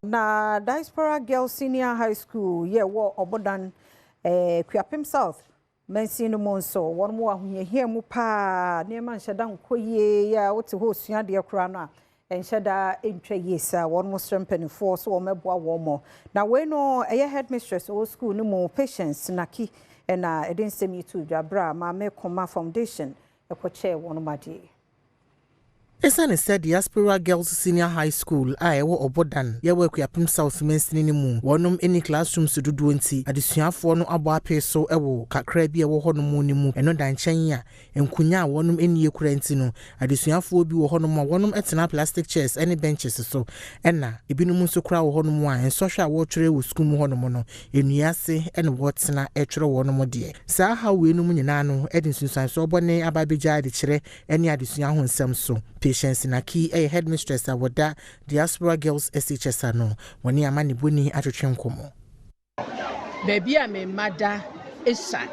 Na Diaspora Girls Senior High School yɛ wɔ Ɔbodan Kuapem South mansin no mu nso, wɔn mu ahohiahia mu paa, nneɛma nhyɛ da nkɔ yie a wote hɔ osua adeɛ koraa no a ɛnhyɛ da ntwa yie saa. Wɔn mo srɛ mpanimfoɔ so wɔn mɛboa wɔn mo. Na wei no ɛyɛ headmistress wɔ school no mu, Patience Naki, ɛna ɛde nsɛm yi to dwa berɛ a Maame Koma Foundation ɛkɔkyɛɛ wɔn adeɛ. Ɛsiane sɛ Diaspora Girls Senior High School a ɛwɔ Ɔbɔdan yɛwɔ Akuapem South mansini no mu wɔnom ani classrooms dodoɔ nti, adesuafoɔ no abɔ apee so wɔ kakra bi a ɛwɔ hɔnom no mu. Ɛno da nkyɛn a nkunya a wɔnom ani kura nti no, adesuafoɔ bi wɔ hɔnom a wɔnom tena plastic chairs ne benches so, ɛna ebinom nso kora wɔ hɔnom a nsɔhwɛ a wɔretwerɛ wɔ sukuu mu hɔnom no, nnua ase ɛna wɔtena ɛtwerɛ wɔnom deɛ. Saa haw weinom nyinaa no de nsunsuansoɔ bɔne aba abɛgya adekyerɛ ne adesua ho nsɛm so. Patience Naki ɛyɛ headmistress a wɔda Diaspora Girls SHS ano. Wɔne amanebɔni atwetwe nkɔmmɔ. Baabi a me mma da esua,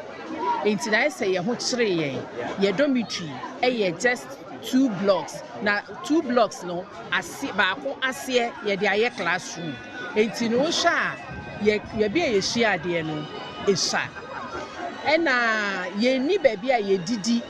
nti na ayɛ sɛ yɛn ho kyerɛ yɛn. Yɛ dormitory ɛyɛ just two blocks, na two blocks no ase baako aseɛ yɛde ayɛ classroom. Nti no wohwɛ a, yɛ baabi a yɛsua adeɛ no esua, ɛna yɛnni baabi a yɛdidi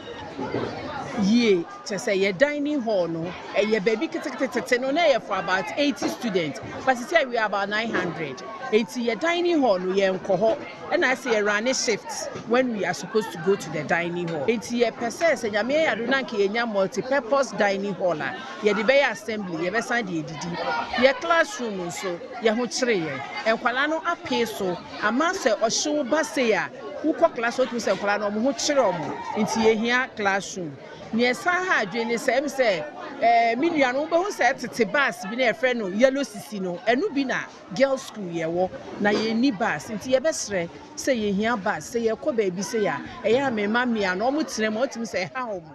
yie. Kyerɛ sɛ yɛ dining hall no ɛyɛ baabi ketekete no na ɛyɛ for about 80 students, but sisi we are about 900, nti yɛ dining hall no yɛn nkɔ hɔ, ɛna asɛ yɛ run shift when we are supposed to go to the dining hall. Nti yɛpɛ sɛ Nyame yɛ ado na nka yɛnya multi-purpose dining hall a yɛde bɛyɛ assembly, yɛbɛsan de edidi. Yɛ classroom nso, yɛ ho kyerɛ yɛn. Nkwalaa no apee so ama sɛ ɔhyew ba se a wokɔ class, wotumi sɛ nkwalaa no ɔmo ho kyerɛ ɔmo, nti yɛhia classroom. Nea ɛsan ha adwene ne sɛ ɛm sɛ me nua no wobɛhu sɛ tete bus bi na yɛfrɛ no Yellow Sisi no, ɛno bi na girls school yɛwɔ, na yɛnni bus, nti yɛbɛsrɛ sɛ yɛhia bus sɛ yɛkɔ baabi sɛ yɛ a ɛyɛ a mema mmea no ɔmo tena mu, ɔtumi sɛ ɛha ɔmo.